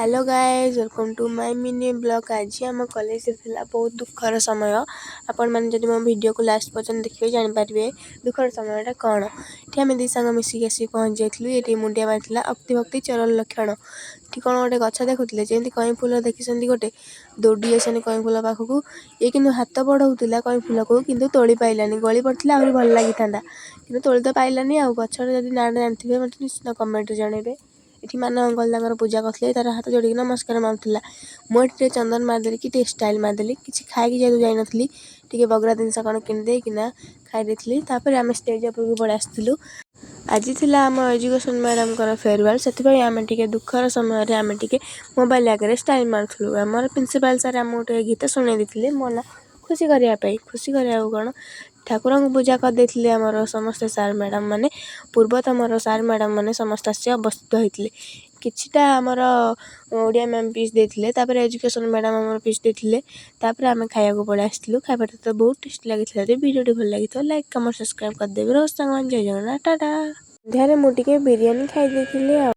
Hello guys, welcome to my mini vlog. ଆଜି ଆମ କଲେଜରେ ଥିଲା ବହୁତ ଦୁଃଖର ସମୟ। ଆପଣମାନେ ଯଦି ମୋ ଭିଡ଼ିଓକୁ ଲାଷ୍ଟ ପର୍ଯ୍ୟନ୍ତ ଦେଖିବେ, ଜାଣିପାରିବେ ଦୁଃଖର ସମୟଟା କ'ଣ। ଏଠି ଆମେ ଦୁଇ ସାଙ୍ଗ ମିଶିକି ଆସିକି ପହଞ୍ଚି ଯାଇଥିଲୁ। ଏଠି ମୁଣ୍ଡିଆ ମାରିଥିଲା ଅତି ଭକ୍ତି ଚୋରର ଲକ୍ଷଣ। ଏଠି କ'ଣ ଗୋଟେ ଗଛ ଦେଖୁଥିଲେ, ଯେମିତି କଇଁ ଫୁଲ ଦେଖିଛନ୍ତି, ଗୋଟେ ଦୌଡ଼ି ଯାଇଛନ୍ତି କଇଁ ଫୁଲ ପାଖକୁ। ଇଏ କିନ୍ତୁ ହାତ ବଢ଼ଉଥିଲା କଇଁ ଫୁଲକୁ, କିନ୍ତୁ ତୋଳି ପାଇଲାନି। ଗଳି ପଡ଼ିଥିଲା ଆହୁରି ଭଲ ଲାଗିଥାନ୍ତା, କିନ୍ତୁ ତୋଳି ତ ପାଇଲାନି। ଆଉ ଗଛର ଯଦି ନାଁଟା ଜାଣିଥିବେ, ମୋତେ ନିଶ୍ଚିତ କମେଣ୍ଟରେ ଜଣାଇବେ। ଏଠି ମାନ ଅଙ୍କଲ ତାଙ୍କର ପୂଜା କରୁଥିଲେ, ତାର ହାତ ଯୋଡ଼ିକି ନମସ୍କାର ମାରୁଥିଲା। ମୁଁ ଏଠି ଟିକେ ଚନ୍ଦନ ମାରିଦେଲି କି ଟିକେ ଷ୍ଟାଇଲ୍ ମାରିଦେଲି। କିଛି ଖାଇକି ଯେହେତୁ ଯାଇନଥିଲି, ଟିକେ ବଗରା ଜିନିଷ କ'ଣ କିଣିଦେଇକିନା ଖାଇ ଦେଇଥିଲି। ତାପରେ ଆମେ ଷ୍ଟେଜ୍ ଉପରକୁ ପଳେଇ ଆସିଥିଲୁ। ଆଜି ଥିଲା ଆମ ଏଜୁକେସନ୍ ମ୍ୟାଡ଼ାମଙ୍କର ଫେରୱେଲ୍, ସେଥିପାଇଁ ଆମେ ଟିକେ ଦୁଃଖର ସମୟରେ ଆମେ ଟିକେ ମୋବାଇଲ୍ ଆଗରେ ଷ୍ଟାଇଲ୍ ମାରୁଥିଲୁ। ଆମର ପ୍ରିନ୍ସିପାଲ୍ ସାର୍ ଆମକୁ ଟିକେ ଗୀତ ଶୁଣେଇ ଦେଇଥିଲେ ମନ ଖୁସି କରିବା ପାଇଁ। ଖୁସି କରିବାକୁ କ'ଣ, ଠାକୁରଙ୍କୁ ପୂଜା କରିଦେଇଥିଲେ ଆମର ସମସ୍ତେ ସାର୍ ମ୍ୟାଡ଼ାମ୍ ମାନେ। ପୂର୍ବତମର ସାର୍ ମ୍ୟାଡ଼ାମ୍ ମାନେ ସମସ୍ତେ ଆସି ଅବସ୍ଥିତ ହୋଇଥିଲେ। କିଛିଟା ଆମର ଓଡ଼ିଆ ମ୍ୟାମ୍ ସ୍ପିଚ୍ ଦେଇଥିଲେ, ତାପରେ ଏଜୁକେସନ୍ ମ୍ୟାଡ଼ାମ୍ ଆମର ସ୍ପିଚ୍ ଦେଇଥିଲେ। ତାପରେ ଆମେ ଖାଇବାକୁ ପଳେଇ ଆସିଥିଲୁ। ଖାଇବାଟା ତ ବହୁତ ଟେଷ୍ଟି ଲାଗିଥିଲା। ଯଦି ଭିଡ଼ିଓଟି ଭଲ ଲାଗିଥିବ, ଲାଇକ୍, କମେଣ୍ଟ, ସବସ୍କ୍ରାଇବ୍ କରିଦେବେ। ରହୁଛି ସାଙ୍ଗମାନେ, ଜୟ ଜଗନ୍ନାଥ, ଟାଟା। ସନ୍ଧ୍ୟାରେ ମୁଁ ଟିକେ ବିରିୟାନୀ ଖାଇ ଦେଇଥିଲି ଆଉ।